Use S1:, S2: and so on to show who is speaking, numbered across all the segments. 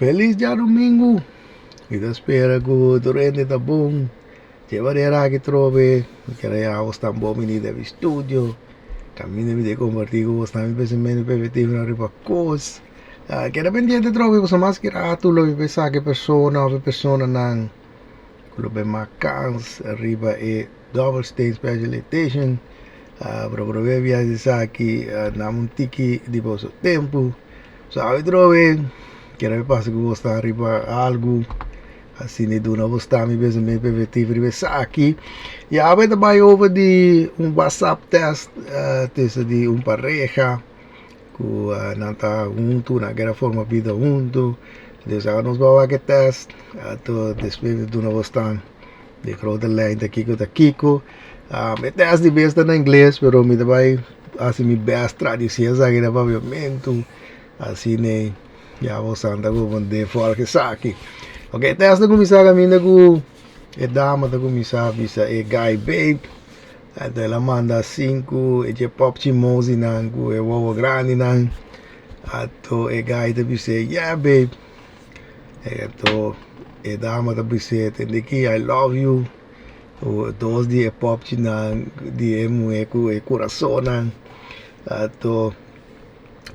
S1: Felis djadumingu! Mi ta spera ku tur hende ta bon. Dje manera aki trobe mi ker a yaha bos tan bon bini den mi studio. Kaminda mi ta kompartí ku bos mi pensamentu perspektiva riba kos. Keda pendiente trobe pasobra mas ki ratu lo mi por sa ki persona òf e personanan ku lo bai mak kans riba e Dobbelsteen Special Edition. Pero promé biaha esaki nan un tiki di boso tempu. So awe trobe kere mi pasa ku bos ta riba algu asina duna bos ta mi pensamentu perspektiva riba esaki. I awe ta bai over di un whatsapp test tussen di un pareha ku nan ta huntu nan kere forma bida huntu. Dus awe nos bai wak e test anto despues mi duna bos ta de grote lijn ta kiko ta kiko. E test di bes ta na ingles pero mi ta bai hasi mi best tradusi esaki na papiamentu asina ya bo sa ta comprende for esaki. Ok e test ta kuminsá kaminda ku e dama ta kuminsá bisa e guy babe anto el a manda sinku e dje popchi mozinan ku e wowo grandinan anto e guy ta bis'é yeah babe anto e dama ta bis'é tende ki I love you. Dos di e popchinan di e muhé ku e kurasonnan anto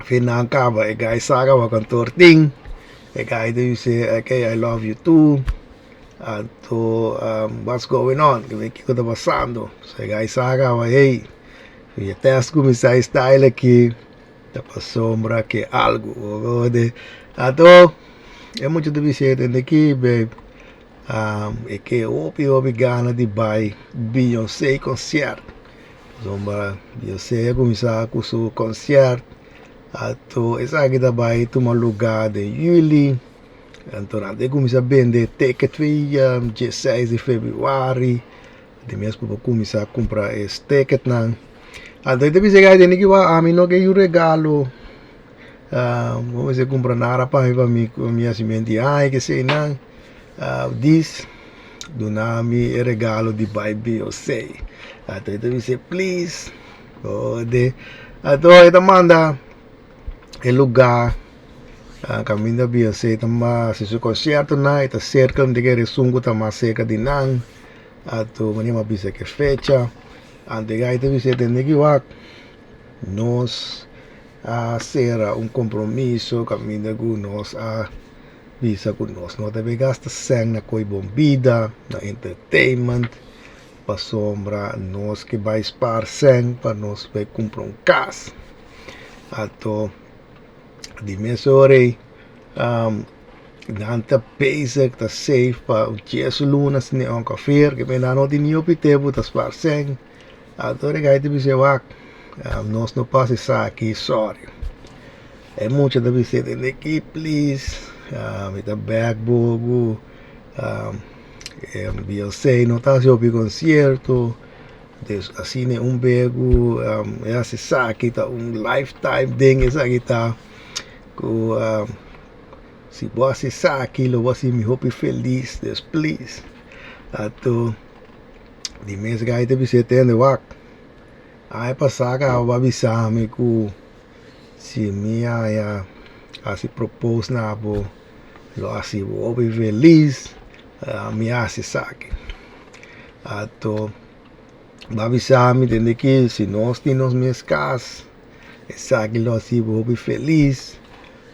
S1: final kaba e guy sa kaba kantor tin e guy ta bis'é okay I love you too anto what's going on kiko ta pasando so e guy sa kaba hey mi tèst kuminsá e style aki ta pasobra ke algu anto e mucha ta bis'é tende aki babe. E ke hopi hopi gana di bai Beyoncé concert. Pasobra Beyoncé a kuminsá ku su concert anto esaki ta bai tuma lugá den yüli. Anto nan ta kuminsá bende ticket via dieseis di febrüari. Di mes ku bo kuminsá kumpra e ticketnan. Anto e ta bisa e tene ki wak ami no ke yu regalo. Bo mester kumpra nada pa mi pa mi ku mi hasimentu di aña keseinan. Dis duna mi e regalo di bai Beyoncé. Anto e ta bisa please. Anto e ta manda e luga kaminda Beyoncé ta hasi su konsiertonan. E ta serka mi ta kere esun ku ta mas serka di nan. Anto manera mi a bisa ke fecha. Anto e guy ta bisa tende ki wak nos a sera un kompromiso kaminda ku nos a bisa ku nos no ta bay gasta sèn na koe bon bida, na entertainment, pasobra nos ke bay spaar sèn pa nos bay kumpra un kas. Anto di mes ora ei nan ta bezig ta save pa un dies luna asina ongeveer, ke nan no tin ni hopi tempu ta spaar sèn. Anto e guy ta bisa wak nos no pasa esaki sorry. E mucha ta bisa tende aki please mi ta beg bo ku Beyonce no ta hasi hopi concierto dus asina un be ku e hasi esaki ta un lifetime ding esaki ta ku si bo hasi esaki lo bo hasi mi hopi felis dus please anto. Di mes gai ta bis'é tende wak, aña pasá kaba bo a bisa mi ku si mi haña hasi propose na bo lo hasi bo hopi felis, mi hasi esaki. Anto bo a bisa mi tende ki si nos tin nos mes kas esaki lo hasi bo hopi felis.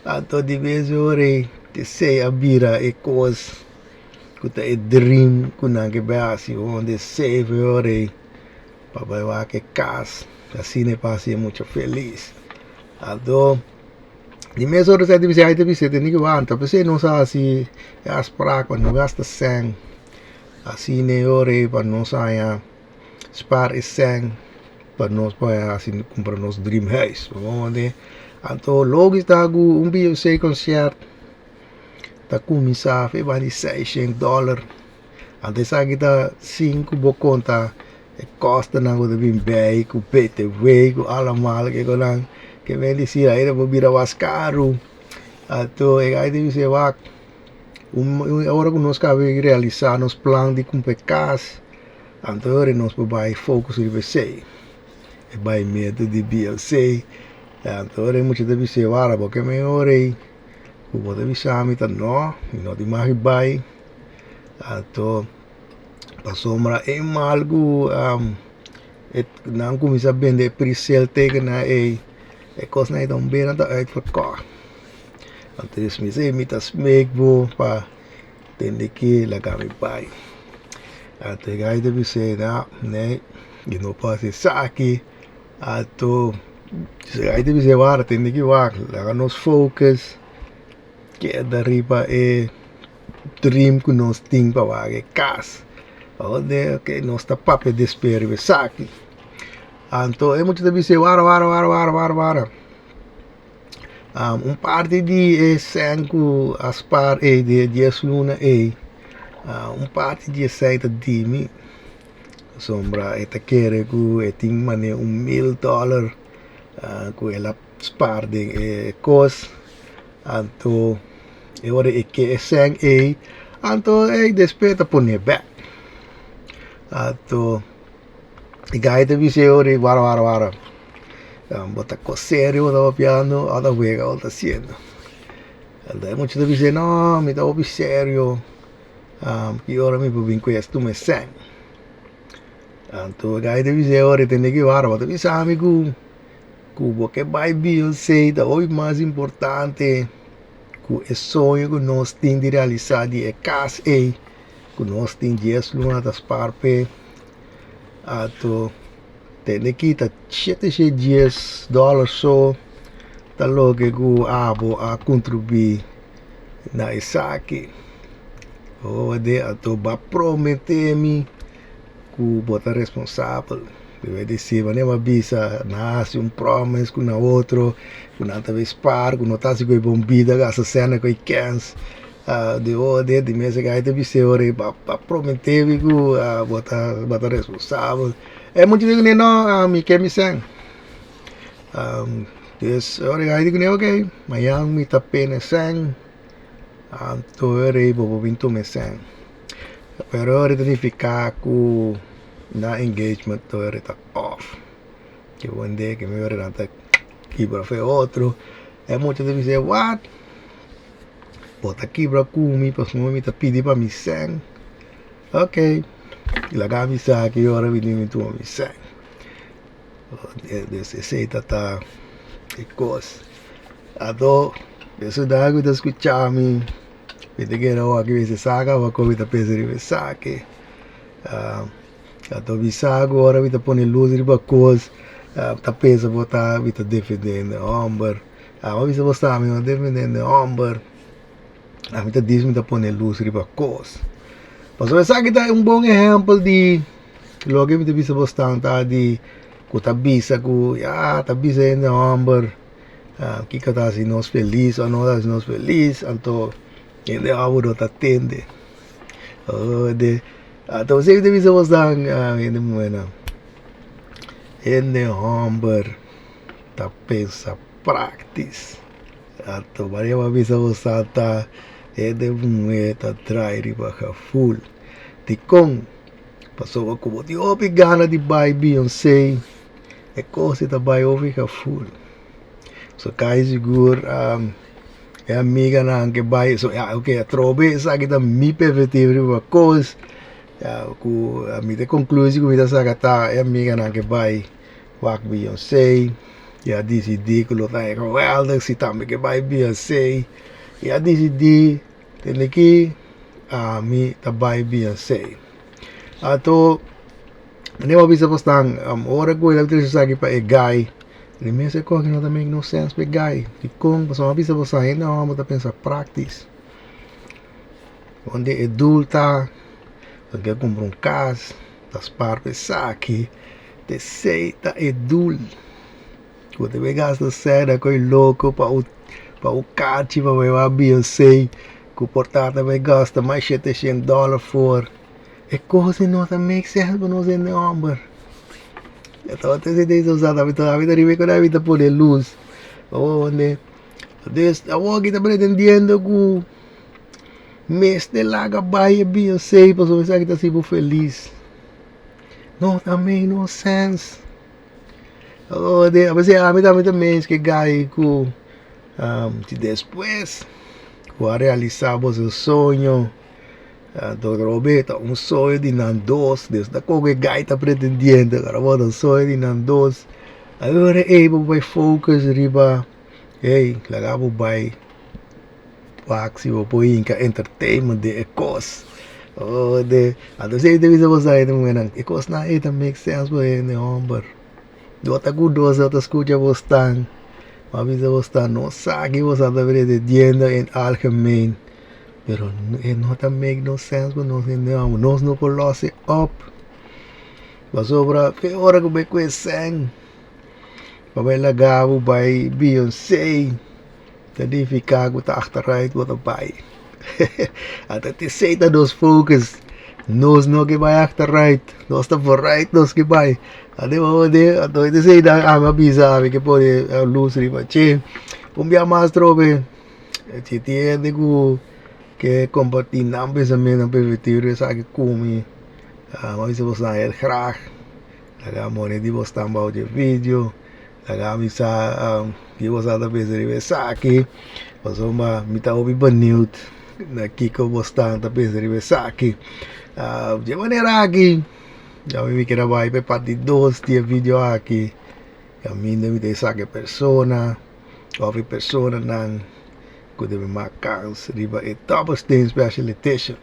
S1: Anto di mes ora ei esei a bira e kos. Ku ta e dream ku nan ke bai hasi honde save e ora ei pa bai wak e kas asina e pa hasi e mucha felis. Anto di mes ora esei ta bisa ai ta bisa tene ki wanta p'esei nos a hasi e afsprak pa no gasta sèn asina e ora ei pa nos haña spar e sèn pa nos por hasi kumpra nos dream huis. Anto logi ta ku un Beyoncé concert. Ta kuminsá fe banda di seishent dòler. Anto esaki ta sin ku bo konta e kòsternan ku ta bin bei ku btw ku alamal kikonan ke men di si aida por bira mas karu. Anto e gai ta bisa wak ora ku nos kaba di realisá nos plan di kumpra e kas anto ora nos por bai focus riba esei. E bai meto di Beyoncé anto ora e mucha ta bisa wara bo ke men ora ei. Ku bo ta bisa mi ta no, mi no tin mag di bai. Anto pasobra e mal ku nan kuminsá bende e presale tekennan ei, e kosnan ei ta un bena ta uitverkocht. Anto mi si mi ta smeek bo pa tende ki laga mi bai. Anto e gai ta bis'é, no, nee, mi no por hasi esaki. Anto ai ta bisa wak tende ki wak laga nos focus keda riba e dream ku nos tin pa wak e kas ode oke nos ta papia despues riba esaki anto e mucha ta bisa wara wara wara wara wara wara un parti di e sèn ku a spar ei di e dies luna ei un parti di esei ta di mi. Pasobra e ta kere ku e tin manera un mil dòler ku el a spar den e kos, anto e ora e ke e sèn ei, anto ei despues e ta pone bèk. Anto e gai ta bisa e ora ei wara wara wara bo ta kos serio bo ta papiando òf ta wega bo ta hasiendo. Anto e mucha ta bisa no mi ta hopi serio. Ki ora mi por bin ku es tuma e sèn? Anto e gai ta bis'é ora e tende ki wara bo ta bisa mi ku ku bo ke bai Beyoncé ta hopi mas importante ku e soño ku nos tin di realisá di e kas ei ku nos tin dies luna ta spar p'e. Anto tende ki ta shete shei dies dòler so ta loke ku abo a kontribuí. Na esaki ode anto bo a promete mi ku bo ta responsabel. Mi bai disi manera bo a bisa nan a hasi un promise ku nan otro ku nan ta bai spar ku no ta hasi ku e bon bida gasta sèn ku e kèns di ode di mes e ta bis'é ora bo a promete mi ku bo ta responsabel. E mucha di kuné no mi ke mi sèn. Dus ora e di kuné ok mañan mi ta pene sèn anto ora ei bo por bin tuma e sèn pero ora ei ta nifiká ku nan engagement ora ei ta off ke wende ke mi ora nan ta kibra for e otro e mucha ta bisa what bo ta kibra ku mi pasobra mi ta pidi pa mi sèn ok laga mi sa ki ora mi tin tuma mi sèn. Esei ta ta e kos. Anto esun ku ta skucha mi, mi ta kere awor aki mester saka pa kon mi ta pensa riba esaki. Anto mi sa ku ora mi ta pone lus riba kos, ta pensa bo ta mi ta defende hende hòmber. Amo bisa bo sa mi no defende hende hòmber, ami ta dis mi ta pone lus riba kos. Pasobra esaki ta un bon ehèmpel di. Loke mi ta bisa bos tanta di ku ta bisa ku ya ta bisa hende hòmber kiko ta hasi nos felis òf no ta hasi nos felis anto hende hòmber no ta tende anto esei mi ta bisa bos nan hende muhénan hende hòmber ta pensa praktis anto manera mi a bisa bos tanta hende muhé ta drai riba gaful dikon. Pasobra ku bo tin hopi gana di bai Beyoncé, e kos ei ta bai hopi gaful. So kai sigur e amiganan ke bai, so ya oke atrobe esaki ta mi perspektiva riba kos, ya ku mi ta konklusi ku mi ta saka ta e amiganan ke bai wak Beyoncé, i a disidí ku lo ta geweldig si tambe ke bai Beyoncé, i a disidí. Tende ki ami ta bai Beyoncé. Anto mi a bisa bosnan ora ku el a trese esaki pa e guy di mes e kos no ta make no sense pa e guy. Dikon? Pasobra mi a bisa boso hende hòmber ta pensa praktis. Unda e dul ta, bo ke kumpra un kas, ta spar pa esaki, ta esei ta e dul. Bo ta bay gasta sèn koe loko pa un pa un kachi pa bay wak Beyoncé ku por ta ta bay gasta mas shete shen dòler for e kos ei no ta make sense pa nos hende hòmber. E tabata esei ta bisa ami ta ami ta riba e kos ami ta pone lus dus awor aki ta pretendiendo ku mester laga bai e Beyoncé pasobra esaki ta hasi bo felis no ta make no sense. Oh de a veces ami tambe ta mens ke guy ku si despues. ku a realisá boso soño. Anto Robe ta un soño di nan dos, dus ta koke e gai ta pretendiendo, pero bo ta un soño di nan dos. Awor ey bo bai focus riba, hey, laga bo bai wak si bo por hinka entertainment den e kos. Oh de, anto esey ta bisa bo sa hende muhernan, e kosnan ey ta make sense pa hende homber. No ta ku nos no ta skucha bo stan, bo a bisa bo stan no sa ki bo sa ta pretendiendo in algemeen. Pero e no ta make no sense pa nos hende homber. Nos no por los e op. Pasobra fe ora ku bai kue sèn pa bai laga bo bai Beyoncé ta nifiká ku ta achteruit bo ta bai. Anto esei ta nos focus. Nos no ke bai achteruit, nos ta vooruit nos ke bai. Anto esei nan ami a bisa ami ke pone lus riba dje. Un bia mas trobe. Si tin hende ku ke kompartí nan pensamentonan pervertido esaki ku mi, mi a bisa boso heel graag. Laga moni di bo stan bou di e video, laga mi sa ki bo sa ta pensa riba esaki, pasobra mi ta hopi beniut na kiko bo stan ta pensa riba esaki. Di e manera aki ya mi keda bai pa e parti dos di e video aki, kaminda mi ta esaki persona. Of e personanan ku debe mak kans riba e Dobbelsteen Special Edition.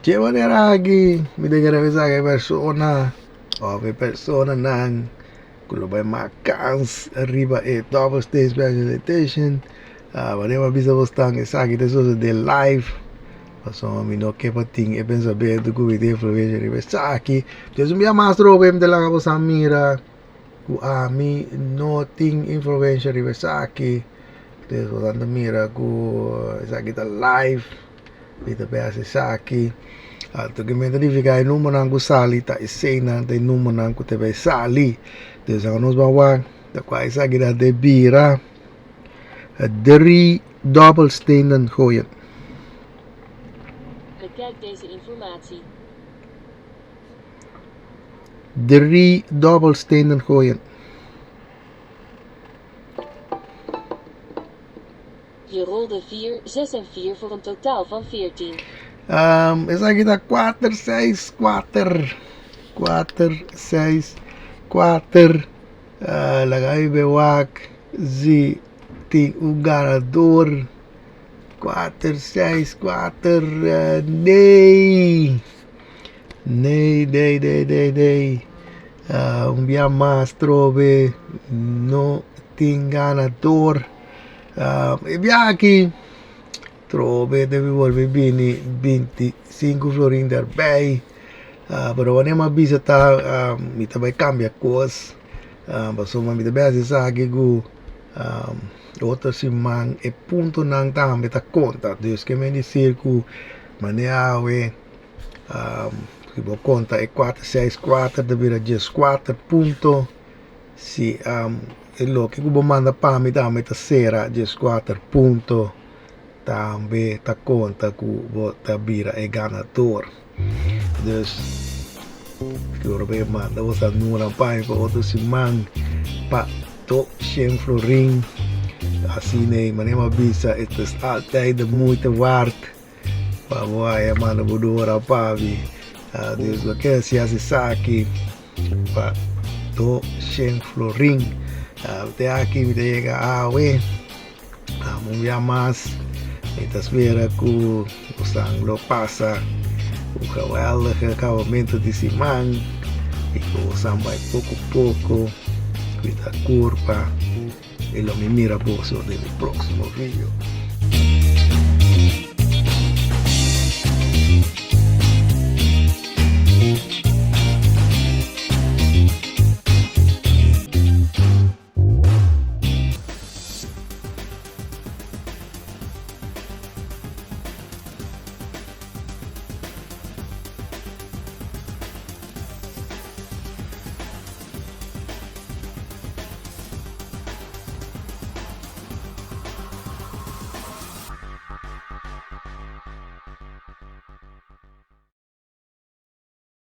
S1: Dje manera aki mi ta kere bisa ku e persona of e personanan ku lo bai mak kans riba e Dobbelsteen Special Edition, manera mi a bisa bos tan esaki ta sosode live. Pasobra mi no ke pa tin e pensamentu ku mi tin influensha riba esaki. Entonces un bia mas trobe mi ta laga boso a mira ku ami no tin influensha riba esaki. Entonces boso ta mira ku esaki ta live, mi ta bay hasi esaki. Anto ke mi ta nifiká e numbernan ku sali ta eseinan ta e numbernan ku ta bay sali. Entonces awo nos ban wak ta kua esaki ta bira drie dobbelstenen gooien.
S2: Bekijk deze informatie.
S1: Drie dobbelstenen gooien.
S2: Je rolde 4, 6 en 4 voor een totaal van 14.
S1: Esaki ta kuater, seis, kuater. Kuater, seis, kuater. Laga mi be wak si tin un ganador. Kuater, seis, kuater. Nee! Nee, nee, nee, nee, nee. Un bia mas trobe no tin ganador. E bia aki trobe debe bolbe bini 25 florin derbij. Pero wanneer mi a bisa ta mi ta bai cambia cos pasobra mi ta bai haci esaki cu otro siman e puntonan tambe ta conta. Dus ke men dicir cu manera awe si bo conta e cuater seis cuater ta bira diescuater punto si e loke cu bo manda pa mi tambe ta cera diescuater punto tambe ta conta cu bo ta bira e ganador. Dus ora bo e manda bo sa nura pa mi pa otro siman pa to shen florin. Asina ei manera mi a bisa het is altijd de moeite waard pa bo haya manda bo dora pa mi. Dus loke si hasi esaki pa to shen florin. Te aki mi ta yega awe. Un bia mas mi ta spera ku bosan lo pasa un geweldige akabamentu di siman i ku bosan bai poko poko kuida kurpa i lo mi mira boso den mi próksimo video.